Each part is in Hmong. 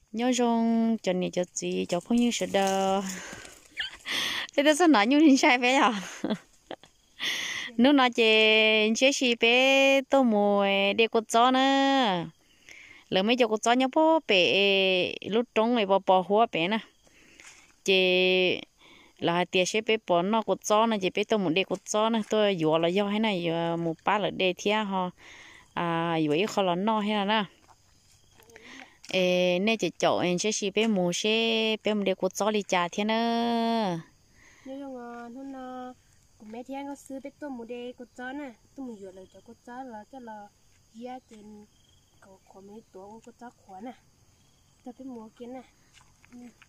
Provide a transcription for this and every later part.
Nyob zoo cov niam cov txiv cov phooj ywg sawv daws. Peb tuaj txog no nyuj ntshai peb yog. Hnub no ces ntshe si peb tuaj mus de kua txob na. Lawv muaj ib co kua txob nyob puag pem lub roob pos pos huab pem na. Ces lawv hais tias seb peb puas noj kua txob no ces peb tuaj mus de kua txob na, tuaj yuav los yog thiab na, yuav mus pab lawv de thiab ho yuav ib qho los noj thiab no na. Es nej cem caum ntshe si peb mus seb peb mus de kua txob li cas thiab na. Nyob zoo os, hnub no kuv me thiab nkauj xwb peb tuaj mus de kua txob na, tuaj mus yuav lawv cov kua txob los coj los ziab ces kom qhuav me tuav ua kua txob qhuav na. Tag peb mus ua ke na.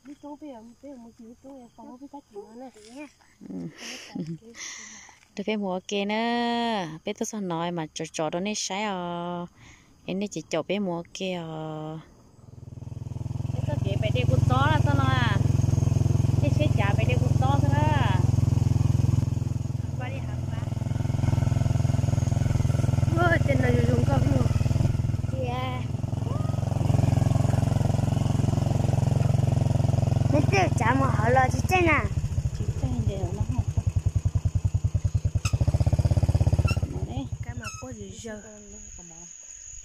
Lub roob peb, peb mus tim lub roob pos peb tab tim no na. Rau peb mus ua ke na. Peb tuaj txog no mas tsom tsom rau nej saib os. Es nej cem caum peb mus ua ke os. Peb txoj kev pem de kua txob na txoj no. Nej saib cas pem de kua txob xwb na. Tej no zoo zoo nkauj. Neb tej tsav mus hauv los tsis tseej na. Tsis tseej ces no. Kab mas quaj zom zaws.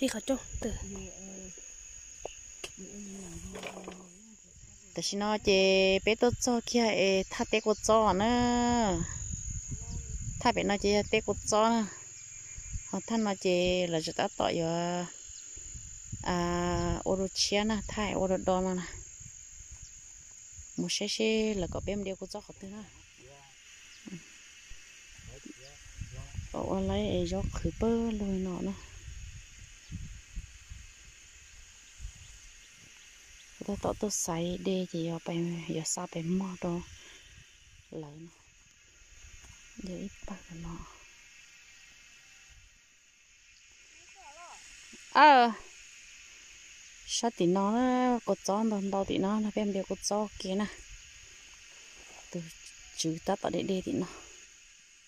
Ib qhov rooj twg. Tam sim no ces peb tuaj txog kiag es thaj teb kua txob na. Thaj pem no ces yog teb kua txob na. Ho thaj no ces lawv tseem tab tom yuav ua dua tshiab na, thaj ua dua do no na. Mus saib seb lawv kom peb mus de kua txob qhov twg na. Ua laib es zaub qhwv pawg lug no na. Tab tom tuaj xaiv de ces yuav xa pem mog rau lawv no. Yog ib pawg no. Sab tim no na, kua txob ntau ntau tim no no, peb mus de kua txob ua ke na. Tus tswv tab tom de de tim no.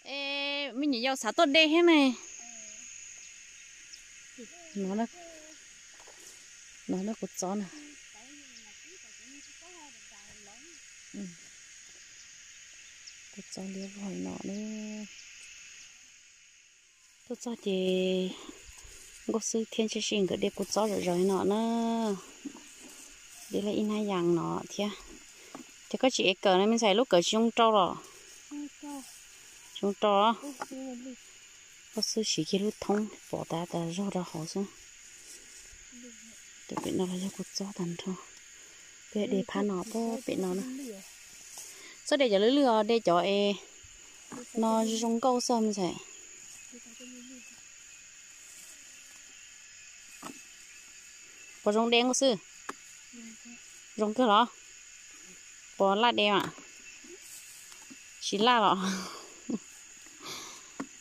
Es me nyuam yaus xav tuaj de thiab ne. No, no kua txob na. Kua txob liab vog no na. Tuaj txog ces nkauj xwb thiab ntshe si nkawd de kua txob zom zaws no na. De lawm ib hnab yas no thiab. Ces koj tsis ev kawm no me ntxhais, lub kawm tsis zoo rau los? Tsis zoo rau. Nkauj xwb siv kiag lub thoob pov tas tas zog rau hauv xwb. Tus pem no los yog kua txob tag nrho. Peb de phab no pem no na. Txhob de cov lwj lwj os, de cov es no zoo nkauj xwb me ntxhais. Puas zoo de nkauj xwb? Zoo kawg los? Puas laj de mas? Tsis laj los?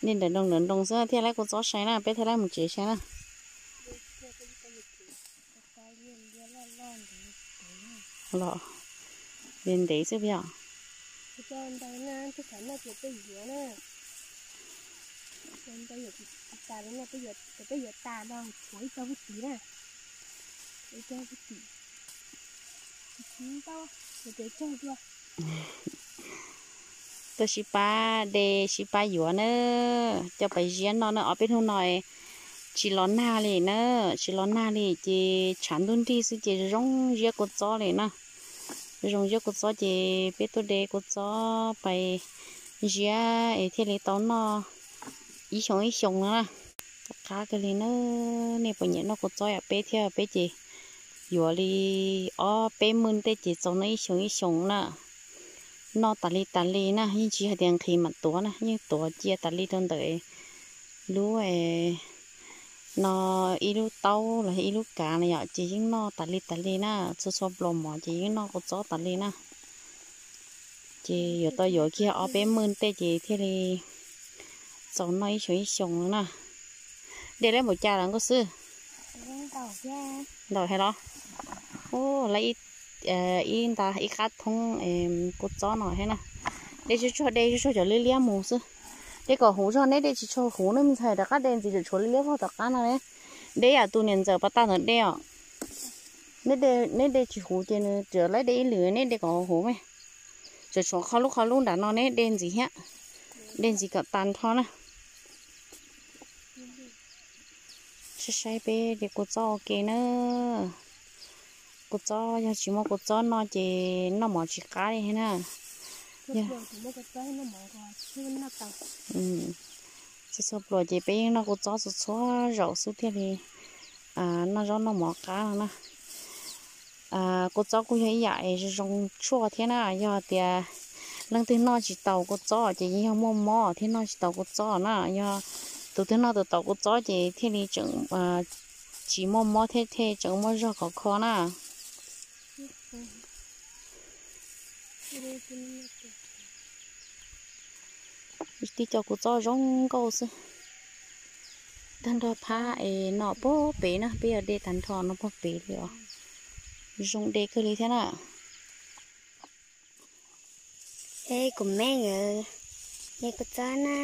De nrawm nroos nrawm nroos xwb thiaj laib kua txob sai na, peb thiaj laib mus tsev sai na. Los de ntev xwb yom. Tuaj sib pab de sib pab yuav na, coj pais ziab noj na. Ob peb hnub no tsis los nag li na, tsis los nag li ces tshav ntuj nrig xwb ces zoo ziab kua txob li na. Zoo ziab kua txob ces peb tuaj de kua txob pais ziab es thiaj li tau noj ib xyoos ib xyoos no na. Qab kawg li na, nej puas nyiam noj kua txob yam peb thiab? Peb ces yuav li ob peb hmos tej ces txaus noj ib xyoos ib xyoos na. Noj tas li tas li na, yeej tsis hais tias nqhis mam tuav na, yeej tuav cia tas li rau ntawm lub no ib lub taub los ib lub kav no yom, ces yeej noj tas li tas li na, txhua txhua nplos mov ces yeej noj kua txob tas li na. Ces yuav tau yuav kiag ob peb hmos tej ces thiaj li txaus noj ib xyoos ib xyoos no na. De lawm npaum cas lawm nkauj xwb? Ntau heev los? Ua lawm ib nta ib qab thoob kua txob no thiab na. De tsis tshua, de tsis tshua cov liab liab mus xwb. De kom huv zog, neb de tsis tshua huv ne me ntxhais, rov qab de ntxiv, tshuav liab liab vog tom qab no ne. De yam tus niam ntxawm pas tag ntawd de os. Neb de tsis huv ces nws tseem laib de ib lwm, neb de kom huv me. Tseem tshuav qhov lub qhov lub nram no neb de ntxiv thiab, de ntxiv kom tas nrho na. Saib saib peb de kua txob ua ke na. Kua txob yog tsis muaj kua txob noj ces noj mov tsis qab li na. Txhua txhua pluas ces peb yeej noj kua txob txhua txhua zaus xwb thiaj li noj zaub noj mov qab no na. Kua txob kuj yog ib yam es zoo zoo tshuaj thiab na. Yog tias leej twg noj tsis taus kua txob ces yeej yog muaj mob thiab, noj tsis taus kua txob na. Yog tus twg noj tus taus kua txob ces thiaj li tseem tsis muaj mob thiab, thiaj tseem muaj zog khov kho na. Tib co kua txob zoo nkauj xwb. Tag nrho phab es no puag pem na, peb yog de tag nrho no puag pem li os. Zoo de kawg li thiab na. Es kuv me nkawd de kua txob na,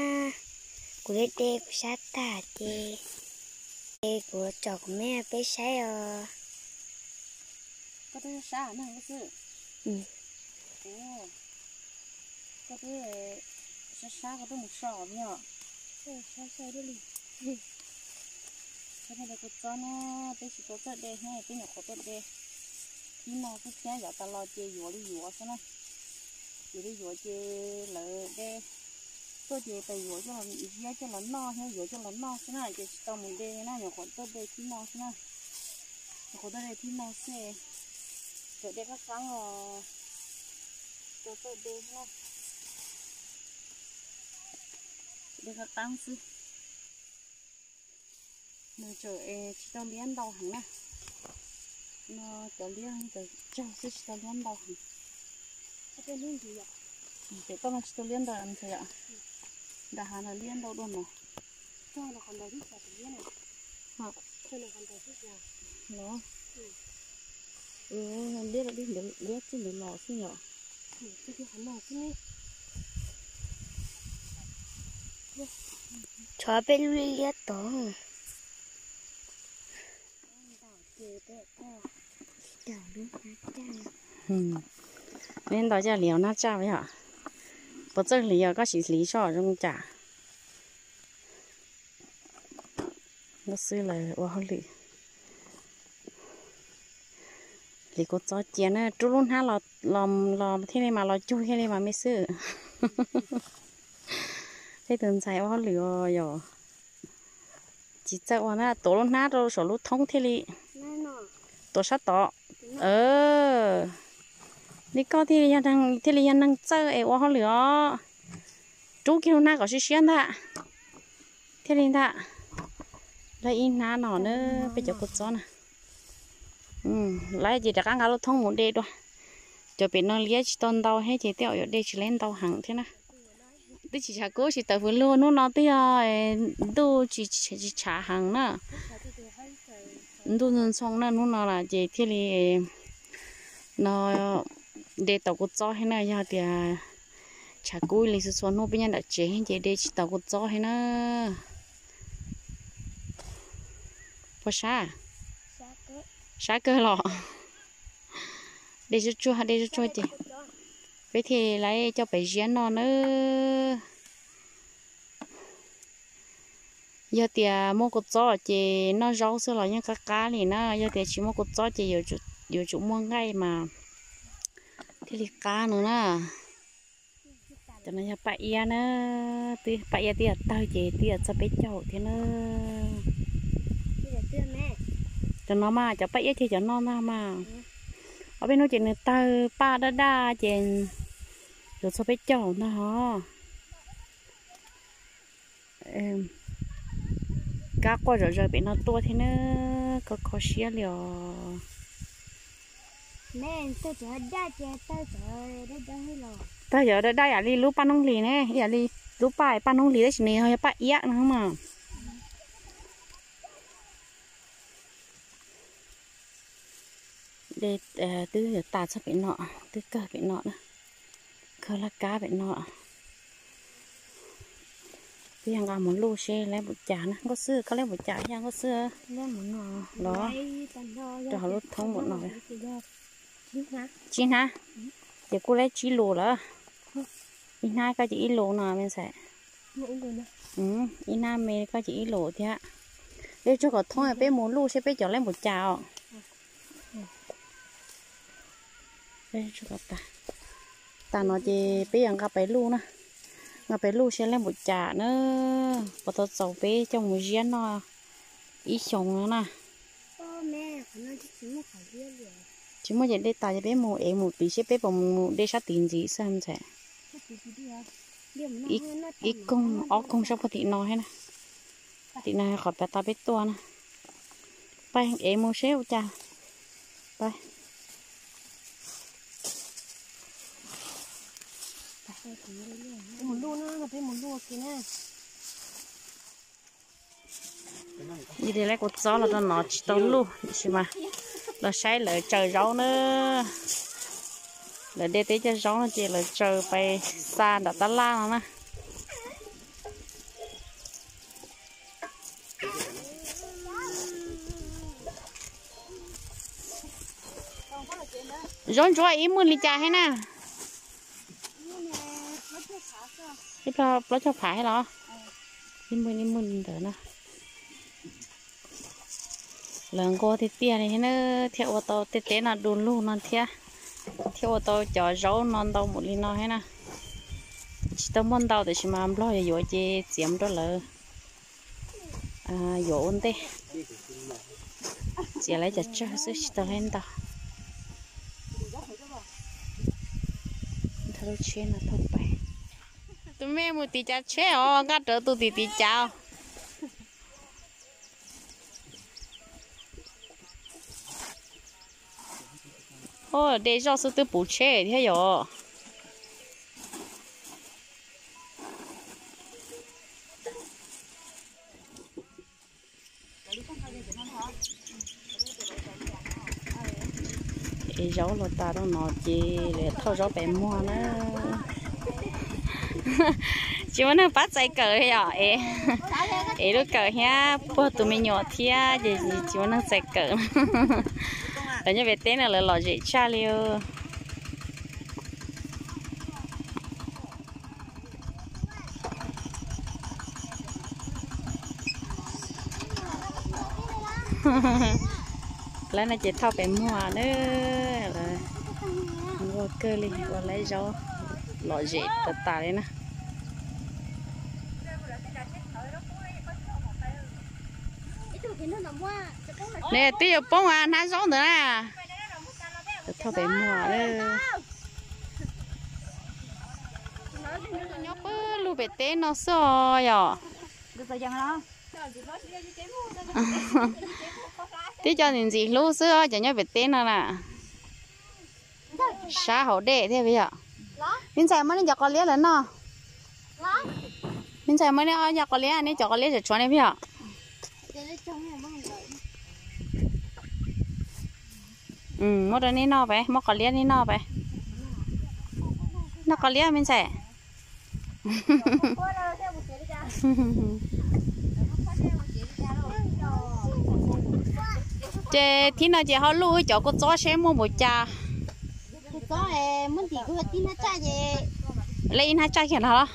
kuv de de kuv sab tag ces, es kuv tsom kuv me peb saib os. Koj twb sab xwb. Koj twb sab sab koj twb mus so os. Koj de kua txob na, peb tsis tau txawj de, peb nyuam qhuav tuaj de ib no xwb thiab, yav tas los ces yuav li yuav xwb na. Yuav li yuav ces lawv de tuaj ces pes yuav coj los ziab coj los noj thiab, yuav coj los noj xwb na, ces tsis tau mus de na, nyuam qhuav tuaj de tib no xwb na. Nyuam qhuav tuaj de tib no xwb, txawm de qab qab os, tsis tau txawj de xwb na. De qab qab xwb. Nws tseem tsis tau liab ntau heev na. No cov liab cov tsawg xwb, tsis tau liab ntau heev. Ces koj no tsis tau liab ntau ntxhais yom. Nram hav no liab ntau dua no. Liab txij ntawd los xwb yom. Tsov peb lub liab tod. Liab ntau caj hliv nab tsaj yom. Puas txawj hliv os, koj sim hliv soj zoo cas. Nkauj Xwb lawv ua hauj lwm hliv kua txob cia na, rub lub hnab los thiaj li mas los cug thiaj li mas me xwb. Tej tus ntxhais ua hauj lwm os yom. Tsis txawj ua na, tuav lub hnab rau saum lub thoob thiaj li. Tuav sab tod. Li koj thiaj li yog neeg txawj es ua hauj lwm os. Rub kiag lub hnab kom siab siab ntag. Thiaj li ntag. Lawv ib hnab no na, peb cov kua txob na. Lawv ces rov qab nqa lub thoob mus de dua. Cov pem no liab tsis tau ntau thiab ces tej zaum yuav de tsis leb ntau heev thiab na. Twb tsis tshav kub tsis tawm hws lug, hnub no twb yog ntuj tsis tshav heev na. Ntuj ntxhoo ntxhoo na, hnub no las ces thiaj li no de tau kua txob thiab na. Yog tias tshav kub li txhua txhua hnub peb nyob nram tsev ces de tsis tau kua txob thiab na. Puas sab? Sab kawg los. De tsuag tsuag, de tsuag tsuag ces peb thiaj li coj pem ziab noj nawb. Yog tias muaj kua txob ces noj zaub xwb los yeej qab qab li na, yog tias tsis muaj kua txob ces yuav tsum muaj nqaij mas thiaj li qab no na. Cov no yog paj iab na, twb paj iab twb yog tawg ces twb yog txog peb caug thiab na. Cov no mas cov paj iab ces cov no ntag mas. Ob peb hnub ces nws tawg paj daj daj ces yuav txog peb caug ntag os. Kab quaj zom zaws pem no tuaj thiab na, kho kho siab li os. Tawg cov daj daj yam li lub paj noob hlis ne, yam li lub paj paj noob hlis tab sis nws yog paj iab no mas. De twb yuav tas txog pem no, twb kawg pem no na, kawg laj kab pem no. Peb yog nqa mus luj seb laib npaum cas na. Nkauj Xwb, koj laib npaum cas thiab Nkauj Xwb? Los rau hauv lub thoob npaum no. Tsib hnab. Ces kuj laib tsib lus lawm. Ib hnab koj ces ib lus no me ntxhais. Ib hnab me koj ces ib lus thiab. Peb tsuag kom thoob peb mus luj seb peb cov laib npaum cas os. Tas no ces peb yuav nqa pais luj na. Nqa pais luj seb laib npaum cas na. Puas tau txaus peb coj mus ziab noj ib xyoos no na. Tsis muaj ces dej tas ces peb mus ev mus tid seb peb puas mus de sab tid ntxiv xwb ntxhais. Ib koog ob koog sab puag tim no thiab na. Tim no qhov pem tas peb tuaj na. Pab ev mus seb ua cas. Pab. Ib tug laib kua txob los rau no tsis tau luj, tiam sis mas los saib lawv tsaws zaub na. Lawv de teb coj zaub no ces lawv tsaws pais xa nram tab laj no na. Zaub ntsuab ib mwj li cas thiab na? Ib plaub caug phav thiab los? Ib mwj ib mwj li ntawd na. Lawv nquag tiag tiag li thiab na, thiaj ua tau tej teb no du lug no thiab, thiaj ua tau cov zaub no ntau npaum li no thiab na. Tsis tau muaj ntau tiam sis mas Nplog yuav yuav ces txiav mus rau lawv yuav ua ntej. Txiav lawv cov tsawg xwb tsis tau lawv ntau. Thauj lub tsheb no thauj pais. Tus me mus tim cav tsheb os, nkaj rawv tus tim tim cav. De zoj xwb twb puv tsheb thiab yom. Ev zaub los tas rau no ces lawv thauj zaub pem muag na. Tsis muaj neeg pab txais kawm yom, ev lub kawm thiab puag tus me nyuam thiab ces tsis muaj neeg txais kawm. Lawv nyob pem teb no lawv lom zem tshaj li. Lawv no ces thauj pem muag na, ua kawg li, ua lawv zaub lom zem tas tas li na. Nws twb yuav poob hnab zaub ntawd na. Thauj pem muag. Nyob pw lug pem teb no xwb os yom. Twb cov ntxim ntxim hlub xwb os cov nyob pem teb no na. Sab hauv dej thiab yom. Me ntxhais muab nej cov qos liab lawv noj. Me ntxhais muab nej ob cov qos liab, nej cov qos liab tseem tshuav ne yom. Muab rau nej noj peb, muab qos liab nej noj peb. Noj qos liab me ntxhais. Ces thib no ces ho luj wb cov kua txob seb muaj npaum cas. Lawv ib hnab tsaj kiag no los?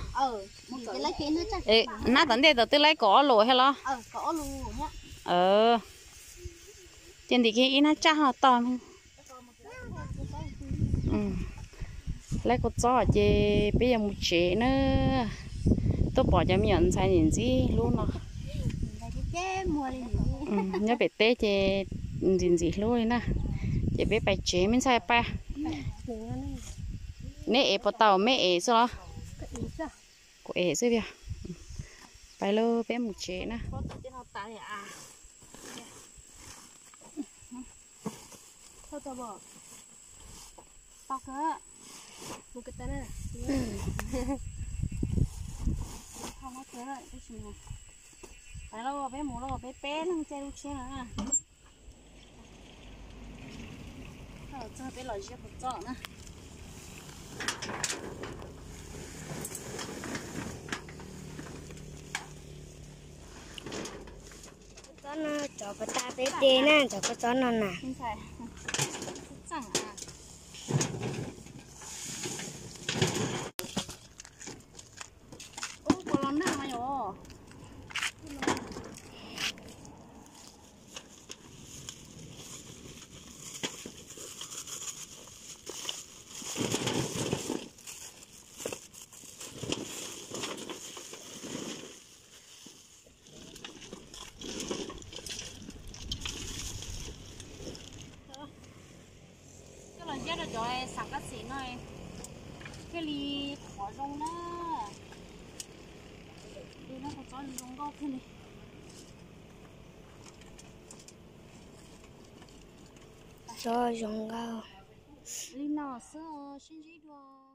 Hnab tom ntej tod twb laib kaum ob lus thiab los? Ces ntim kiag ib hnab tsaj ho tog. Laib kua txob ces peb yuav mus tsev na. Tuaj pom cov me nyuam ntxhais ntxim ntxim hlub no. Nyob pem teb ces ntxim ntxim hlub li na. Ces peb pais tsev me ntxhais pais. Neb ev puas tau, me ev xwb los? Kuv ev xwb tiag. Pais lauj, peb mus tsev na. Pais lauj, peb mus lauj, peb peb leeg caij lub tsheb no na. Txog peb los ziab kua txob na. Cov pas tas peb de na, cov kua txob no na. Coj los ziab rau cov xav qab xim no thiaj li qhuav zoo na. Tsob zoo nkauj. Li no xwb, sib ntsib dua.